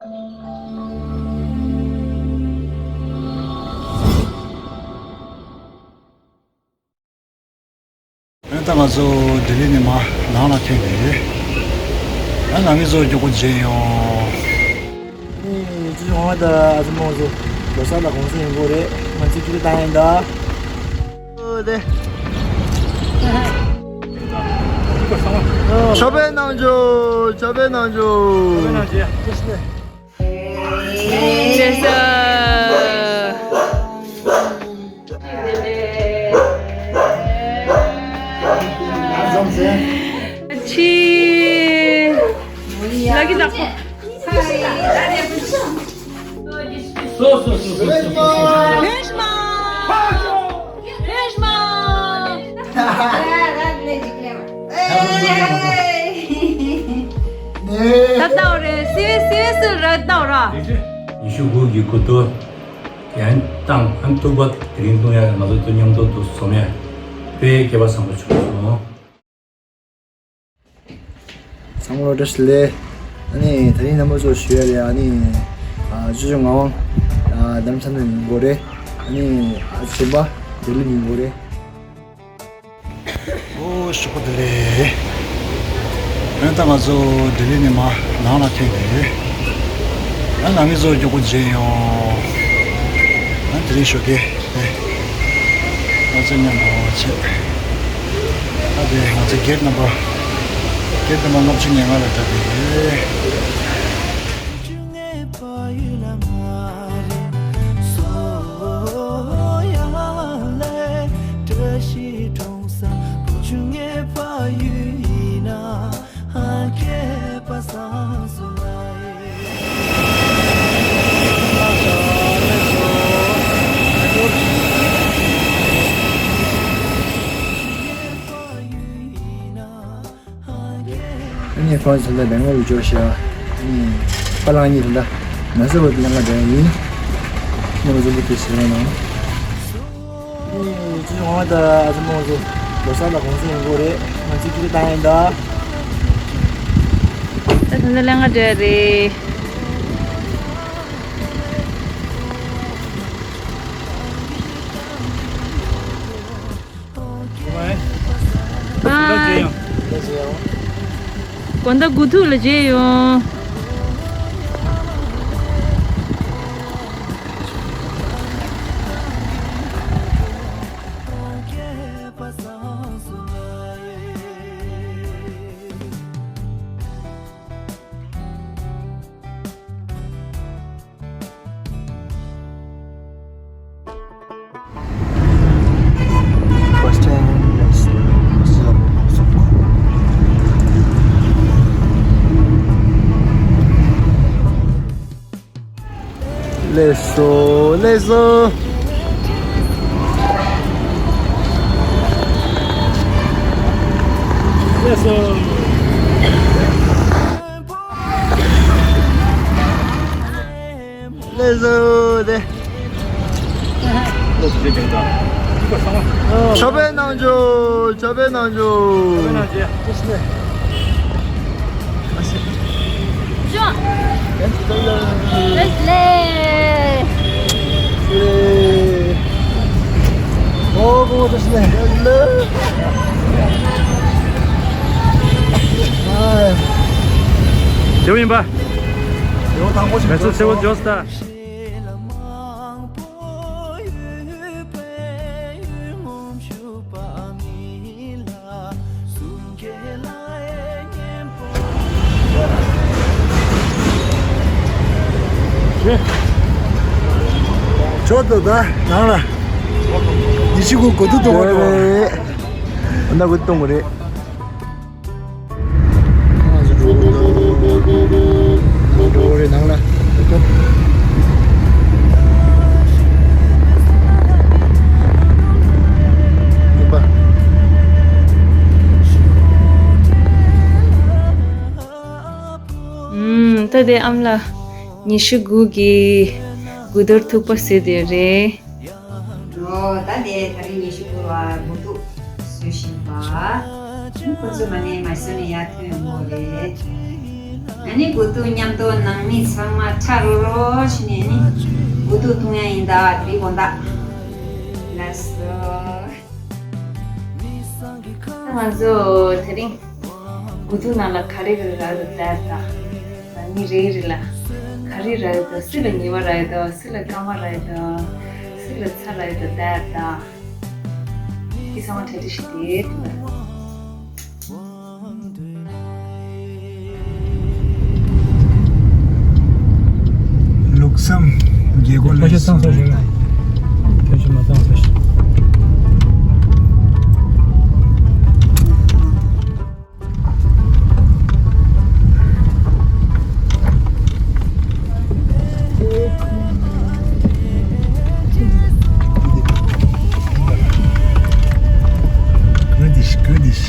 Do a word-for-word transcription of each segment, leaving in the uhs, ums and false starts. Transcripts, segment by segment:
ཨ་ནི་ད་ང་ཚོ་ལྡི་ལི་ནས་མར་ནང་ལ་ཐོན་ཏེ། ཨ་ནང་མི་ཚོ་མགྱོགས་པོ་མཇལ་ཡོང་། ཨ་ནི་ཅི་ཅི་ཧོང་དང་ཨ་ཙི་མོ་ཚོ་ལོ་གསར་ལ་གུང་སེང་ཡིན་པ་རེད། ང་ཚོ་ཅི་ལི་ད་ཡིན་ད། ཨོ་དེ། ཆོ་པའི་ནང་འཇོ། ཆོ་པའི་ནང་འཇོ། ཆི། ལ་གི་ད་ཁོ། རེད་མ། རེད་མ། ད་ལྟ་རེད། སི་སི་སི་ར་ལྟ་ར། ཉི་ཤུ་དགུ་གི་དགུ་ཐུག་ཡང་བཏང་ཨ་ཐུག་པ་དེ་རིང་བཏུང་ཡ་ང་ཚོ་ཚོ་མཉམ་དུ་འདུག་འཛོམས་ཡ་དཔེ་སྐལ་པ་བཟང་པོ་བྱུང་སོང་། ཚང་མ་ལ་བཀྲ་ཤིས་བདེ་ལེགས། ཨ་ནི་ད་རིང་རྣམ་པ་ཚོ་ཞུ་ཡ་རེད། ཨ་ནི་ཨ་ཅོ་ཅོ་ངག་དབང་ཨ་རྡ་རམ་ས་ལ་ནས་ཡིན་དགོས་རེད། ཨ་ནི་ཨ་ཅོ་ཅོ་པ་ལྡི་ལི་ནས་ཡིན་དགོས་རེད། ཨོ་ཞོགས་པ་བདེ་ལེགས། ཨ་ནི་ད་ང་ཚོ་ལྡི་ལི་ནས་མར་ནང་ལ་ཐོན་ཏེ། ཨ་ནང་མི་ཚོ་མགྱོགས་པོ་མཇལ་ཡོང་། ཨ་དེ་རིང་ཞོགས་ཀས། ཨེ། ང་ཚོ་མཉམ་པོ་བྱེད། ཨ་དེ་ང་ཚོ་གེ་ཊི་ནམ་བར། གེ་ཊི་ནམ་བར་ལྔ་བཅུ་ང་ལྔ་ལ་བསྡད་དེ། ཨ་ནི་ཁོང་ཚོ་ད་སྦེང་ལོར་ལ་འབྱོར་ཤག་ཨ་ནི་པ་ལགས་གཉིས་ད་ན་ས་བར་དུ་ལེན་ག་འགྲོ་ཡ་ཡིན། ཁྱེད་རྣམ་པ་ཚོ་འདི་དུས་ཟེར་ཡོང་ན། ཨེ། ཅི་ཧོང་དང་ཨ་ཅོ་ཅོ་མོ་ཚོ་ལོ་གསར་ལ་གུང་སེང་ཡོང་གི་རེད། ང་ཚོ་ཅི་ལི་ད་ཡིན་ད། ད་ད་ལྟ་ལེན་ག་འགྲོ་ཡ་རེད། དགོང་དག་དགུ་ཐུག་ལ་མཇལ་ཡོང་། ལེགས་སོ། ལེགས་སོ། ལེགས་སོ། ལེགས་སོ། དེ། ཆོ་པའི་ནང་འཇོ། ཆོ་པའི་ནང་འཇོ། ལེགས་སོ། ལེགས་སོ། ཨོ་གོ་ཏོ་སི་ནེ། ཨ། དེ་བ་ཡིན་པ། དེ་བ་དང་པོ་ཞིག་མེ་ཚོ་ཚེ་བོ་འཇོག་སྟ། ཆོག་ཏུ་ད་ནང་ལ་ཉི་ཤུ་དགུ་གོ་ཐུག་གཏོང་བ་རེད། ཨ་ན་གོ་ཐུག་གཏོང་གི་རེད། ང་ཚོ་འགྲོ་གི་འདུག་འགྲོ་གི་རེད་ནང་ལ། ཡིན་པ། ཨུམ། ད་དེ་ཨམ་ལ་ཉི་ཤུ་དགུ་གི་དགུ་གཏོར་ཐུག་པ་ཟེར་དེ་རེད། འགྲོ། ད་དེ་ད་རིང་ཉི་ཤུ་དགུ་བ་དགུ་ཐུག་བཟོས་བཞིན་པ། ཁོ་ཚོ་མ་ནས་མ་སོ་ནས་ཡར་ཐོན་ཡོང་གི་རེད། ཨ་ནི་དགུ་ཐུག་མཉམ་དུ་ནང་མི་ཚང་མ་ཁྲ་རོ་རོ་བྱས་ནས་ཨ་ནི་དགུ་ཐུག་འཐུང་ཡ་ཡིན་ད། དེ་དགོང་དག་ལགས་སོ། ང་ཚོ་དེ་རིང་དགུ་ཐུག་ནང་ལ་ག་རེ་རེ་རག་ཡོད་ད། ད་ནི་རེ་རེ་ལ་ག་རེ་རག་ཡོད་ད། སི་ལ་ཉི་མ་རག་ཡོད་ད། སི་ལ་སྐར་མ་རག་ཡོད་ད། སི་ལ་ཚྭ་རག་ཡོད་ད། ད་ད་འདི་ཚང་མ་གྲ་སྒྲིག་ཞིག་དེ་ཐུག་ད། ལུགས་བསམ་རྒྱལ་སྒོ་ལས་ཁ་ཤས་བཏང་ས་ཞིག་ལ། ཁ་ཤས་མ་བཏང་ས་ཞིག Goodies, goodies.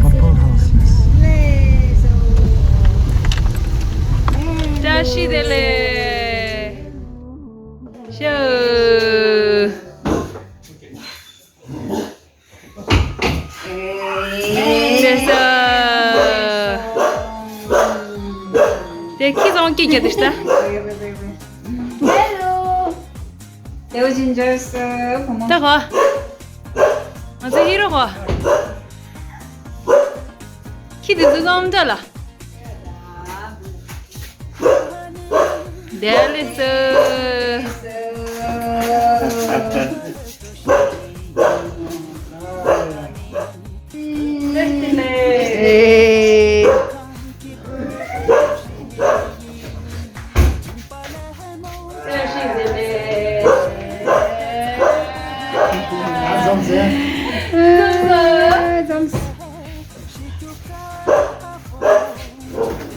Couple houses. བཀྲ་ཤིས་བདེ་ལེགས། ཤོ། ལགས་སོ། དེ་ཁྱི་ཚང་སྐད་རྒྱག་དུས་ད། ཧེ་ལོ། དེ་བཞིན་འབྱོར་སོ་བུ་མོ། ད་གོ། ང་ཚོ་ཧི་རོ་གོ། ཁྱི་དེ་ཚོ་ཚང་མ་འདྲ་ལ། བདེ་ལེགས་སོ།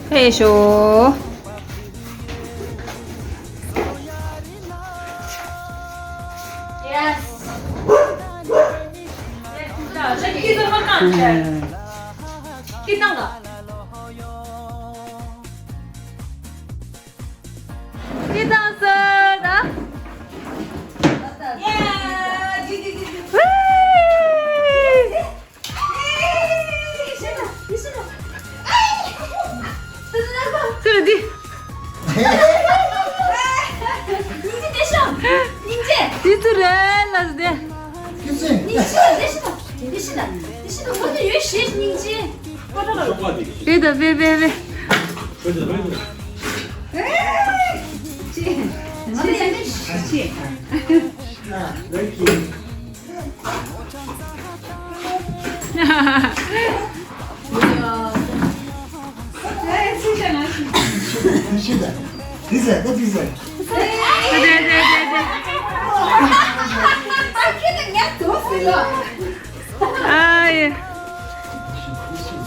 ཕེབས་ཤོག་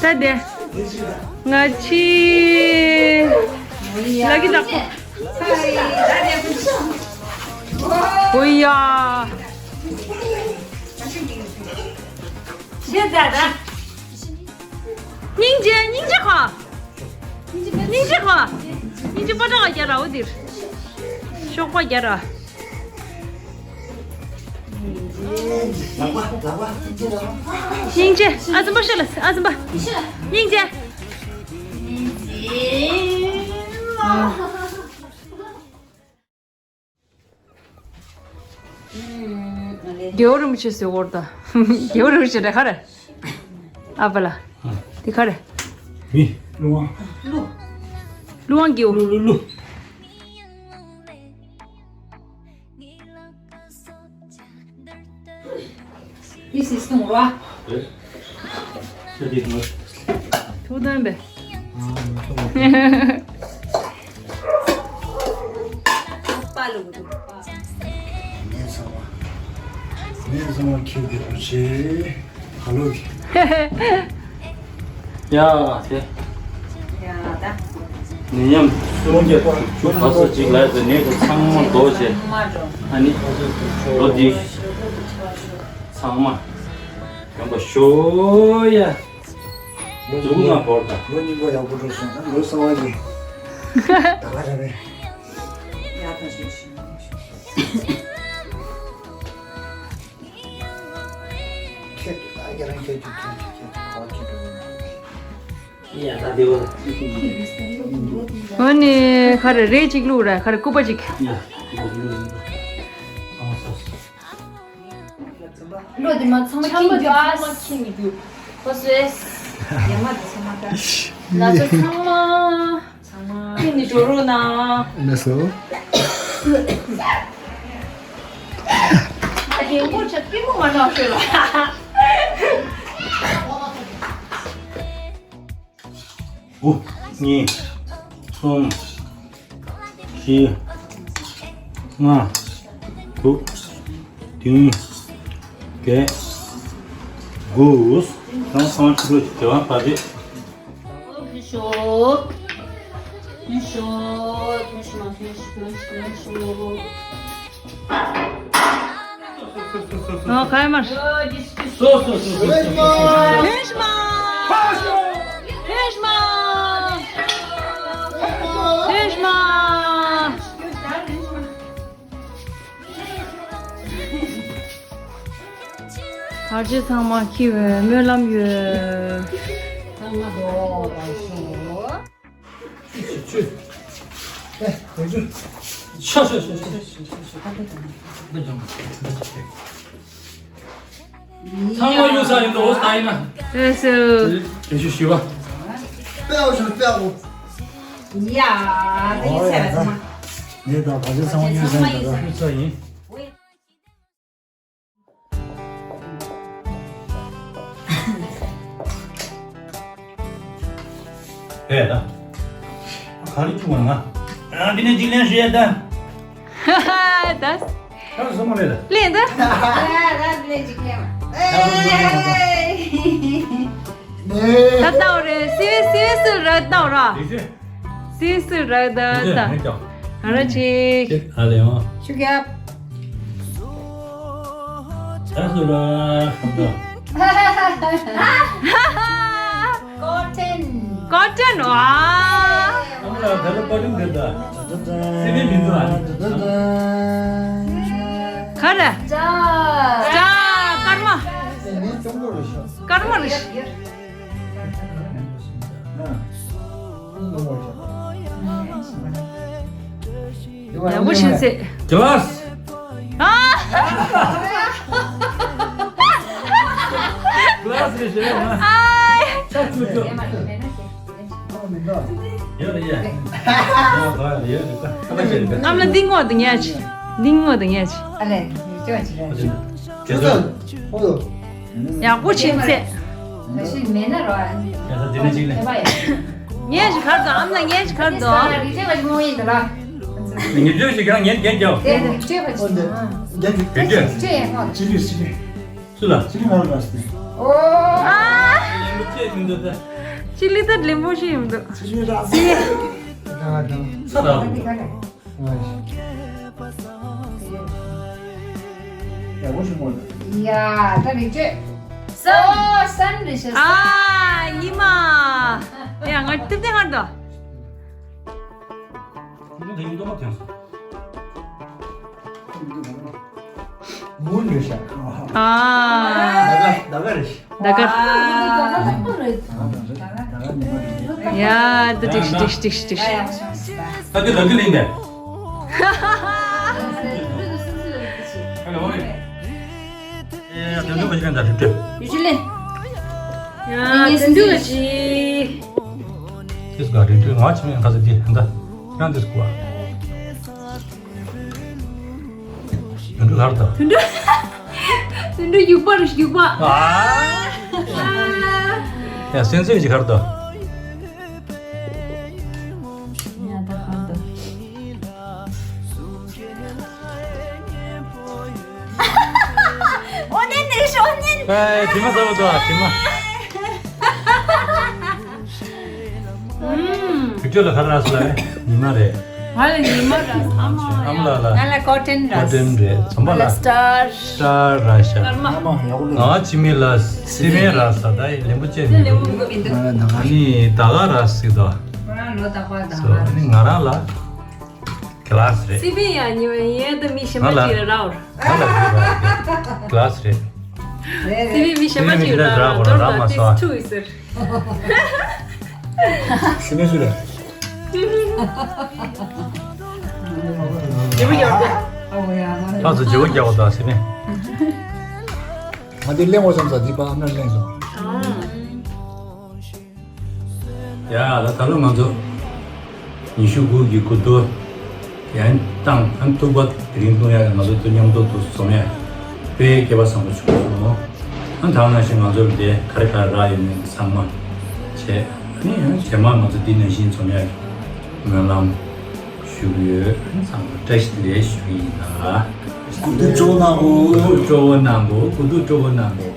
ད་དེ། ང་ཆི། ལ་གི་དག་པོ། ཨོ་ཡ། སྙིང་རྗེ་སྙིང་རྗེ་ཁོ། སྙིང་རྗེ་ཁོ། སྙིང་རྗེ་པ་ཏྲ་བ་རྒྱ་ར་འོ་དིར། ཤོག་པ་རྒྱ་ར། སྙིང་རྗེ། ཨ་ཙམ་པ་ཤ་ལ་ཨ་ཙམ་པ། སྙིང་རྗེ། རྒྱལ་བ་རིན་པོ་ཆེ་ཟེར་བོར་ད། རྒྱལ་བ་རིན་པོ་ཆེ་རེད་ག་རེ། ཨ་པ་ལ། དེ་ག་རེ། མི། ཀླུ་དབང་། ཀླུ་དབང་རྒྱལ་བ། ཀླུ་ཀླུ་ཀླུ། This is ཏུང་རོ། ཐུགས་དམ་པས། པ་ལུ་གུ་ཏུ་པ། ངས་ཚང་མ། ངས་ཚང་མ་ཁྱེད་ཀྱི་རུ་ཆེ། ཧ་ལོ་གི། ཡ་དེ། ཡ་ད། ནད་ཡམས་སུམ་བརྒྱ་དྲུག་ཅུ་ག་ས་གཅིག་ལ་དེ་ནད་དེ་ཚང་མ་ཟློག་བྱས། ཨ་ནི་ལོ་འདི་ཚང་མ་ཡོང་པ་ཤོག་ཡ། ལོ་གཉིས་པ་ཡག་པོ་འགྲོ་སོང་། ལོ་གསར་པ་གི་ད་ག་རེ་རེད། ཡ་ད་ཞུ་ཞུ། ཁྱེད་ད་རྒྱ་རང་ཁྱེད། འོ་ནི་ཁ་རེ་རེ་གཅིག་བླུགས་ར། ཁ་རེ་སྐུད་པ་གཅིག་བློ་དེ་མ་ཚང་མ་ཁྱིམ་གྱི་ཚང་མ་ཁྱིམ་གྱི་རྒྱུ། ཁོ་སོས་ཡ་མ་དེ་ཚང་མ་ད་ལ་ཚོ་ཚང་མ། ཚང་མ་ཁྱིམ་ནི་འགྲོ་རོགས་གནང་། ལགས་སོ། ཨ་རྒན་པོ་ཆ་པི་མོ་མ་ནག་ཤོས་ལ། དགུ། གཉིས། གསུམ། བཞི། ལྔ། དྲུག་བདུན། བརྒྱད། དགུ། ཡང་ཚང་མ་ཕྱི་རོལ་གྱི་དེ་བ་པ་རེད། ཕུལ་ཤོག་ཕུལ་ཤོག་ཕུལ་ཤོག་ཕུལ་ཤོག་ཕུལ་ཤོག་ཨོ་ཁ་ཡ་མར། སོ་སོ་སོ་སོ། ཕེབས་མ། ཕེབས་མ། ཕེབས་མ། བར་ཆད་ཚང་མ་འཁྱེར་བའི་སྨོན་ལམ་ཡོད། ཚང་མ་འགྲོ་བར་ཤོག་ཚང་མ་ཡོང་ས་ཡིན་ན་འོ་ས་ཡིན་ན། ཨེ་སུ། དེ་ཤུ་ཤུ་བ། པེའོ་ཤུ་པེའོ། ཡ། དེ་ཡི་ཚེ་ཚང་མ། ངས་ད་བ་ཇེ་ཚང་མ་ཡོང་ས་ཡིན་ད། ཡོང་ས་ཡིན། ཨེ་ད། ག་རེ་བྱུང་བ་ང་། ཨ་འདི་ནས་འཇིག་རྟེན་ཞུ་ཡ་ད། ཧ་ཧ་ད། ད་བཟོ་མ་ལས་ད། ལས་ད། ད་ལས་འཇིག་རྟེན། ད་བཟོ་མ་ལས་ད། ད་ལྟ་བ་རེད། སི་ཝི་སི་ཝི་སི་ར་ད་བ་ར། དེ་ཚེ། སི་སི་ར་ད་ད། ང་ར་ཅིག་ཨ་ལེ་ཡོང་། ཤུ་རྒྱབ། ད་སུ་ར། ཀོ་ཊོན། ཀོ་ཊོན་བ། ཨ་མ་ལ་ད་ལ་ཀོ་ཊོན་འདི་ད། སི་མི་མི་འདུག་ཨ། ག་རེ། ཀྲ། ཀྲ། སྐར་མ། སྐར་མ་རེད། ཡག་པོ་ཞིག་ཟེར། གི་ལ་སི། ཨ། གི་ལ་སི་རེད་ཞེས་ན། ཨ། ཆ་ཆུ་ཆུ། ཡོད་རེད་ཡ། ཡོད་རེད་ཡ། ཨ་མ་ལ་འདི་ངོ་དུ་ཉལ་ཆི། འདི་ངོ་དུ་ཉལ་ཆི། ཨ་ལེ། ཡག་པོ་བྱེད་ཚེ། ངས་ཞིག་གར་དང་ཨམ་ལ་ངས་ཞིག་གར་དང་། ངས་བཅོས་ཤིག་གང་ངས་རྒྱན་རྒྱོབ། ཅི་ལི་ཅི་ལི། སུ་ལ། ཅི་ལི་ང་ལ་ར་སི། ཨོ། ཅི་ལི་ད་ལེམ་པོ་ཞིག་ཡིན་འདུག་ཅི་ལི་ར་སི། ས་ར། ཡག་པོ་ཞིག་མོ་ལ། ཡ་ད་རིག་བྱེད། སོ་སན་རི་ཤ། ཨ་ཉི་མ། ཡ་ང་ཏིབ་ཏིབ་ཧར་དོ། ཁྱོད་ཚོ་ད་ཡིན་མདོག་མ་ཐེངས་སོང་། མུན་རེད་ཤག་ཨ། ད་ག་ད་ག་རེད་ཤག་ད་ག་ཡ་ད་ཏིག་ཤི་ཏིག་ཤི་ཏིག་ཤི་ཏིག་ཤི། ད་དེ་ལ་དེ་ལིང་ནས། ཨ་ལ་འོ་རེད། ཨེ་ཡ་དེ་འདྲ་བ་ཞིག་ད་རེད་དེ། ཡུ་ཅི་ལེ། ཡ་དེ་འདྲ་བ་ཞིག་དེ་སུ་ག་རེད་དེ་ང་ཆི་མེད་ག་ས་དེ་ད་རང་དེ་སུ་ག་བ། དུད་འགྲོ་གར་དང་། དུད་འགྲོ། དུད་འགྲོ་རྒྱུག་པ་རེད་རྒྱུག་པ། ཨ། ཡ་སེམས་སེམས་ཀྱི་གར་དང་། ཡ་ད་གར་དང་། ཨོ་ནེ་ནེ་ཤོ་ནེ། ཨེ་དྲི་མ་ཟ་བ་དང་དྲི་མ། ཨུམ། བི་ཀྲི་ལ་ག་རེ་རག་སོང་ལབ་ན་ཉི་མ་རེད། ང་ལ་ཉི་མ་རག་སོང་། ཨ་མ་ལ་ལ། ང་ལ་ཀོ་ཊོན་རག་སོང་། ཀོ་ཊོན་རེད། ཚོམ་པ་ལ་ལ་སི་ཊར། སི་ཊར་རག་ཤག་ཨ་མ་ཡག་པོ་ང་ཅི་མི་ལ་སི་མེ་རག་ས་ད་ལེམ་པོ་ཅན་མི་འདུག་ཨ་ནི་ད་ག་རག་སྲིད་དོ། ང་རང་ལོ་རྟག་པར་ད་ག་རག་ཨ་ནི་ང་རང་ལ་གི་ལ་སི་རེད། སི་མེ་ཡ་ཉི་མ་ཡ་ད་མི་ཤེས་མ་ང་ལ་ཅི་རག་ར་བར། ང་ལ་གི་ལ་སི་རེད། རེད། སི་པན་མི་གཞན་པ་ཅིག་ཡོད་ན་རང་མདོར་དང་ཏིས་ཐུ་ཡིས་ཟེར། སི་པན་སུ་རེད། ལྷག་ཏུ་བརྗེ་པོ་རྒྱག་པ་དང་སི་པན། ང་དེ་གླེང་བ་བསམ་ས་འདི་པ་ཨ་མར་གླེང་སོང་། ཡ་ད་ད་ལོ་ང་ཚོ་ཉི་ཤུ་དགུ་གི་དགུ་ཐུག་ཡང་བཏང་ཨ་ཐུག་པ་དེ་རིང་བཏུང་ཡ་ང་ཚོ་ཚོ་མཉམ་དུ་འདུག་འཛོམས་ཡ་དཔེ་སྐལ་པ་བཟང་པོ་བྱུང་སོང་། ཨ་ད་ནང་བཞིན་ང་ཚོར་འདི་ག་རེ་ག་རེ་རག་ཡོད་མེད་ཚང་མ་བྱས་ཨ་ནི་ཡང་རྗེས་མ་ང་ཚོ་འདི་ནང་བཞིན་འཛོམས་ཡ་སྨོན་ལམ་ཞུ་གི་ཡོད། ཨ་ནི་ཚང་མ་བཀྲ་ཤིས་བདེ་ལེགས་ཞུ་གི་ཡིན་ད། དགུ་ཐུག་སྤྲོ་པོ་གནང་གོ། དགུ་ཐུག་སྤྲོ་པོ་གནང་གོ། དགུ་ཐུག་སྤྲོ་པོ་གནང་གོ།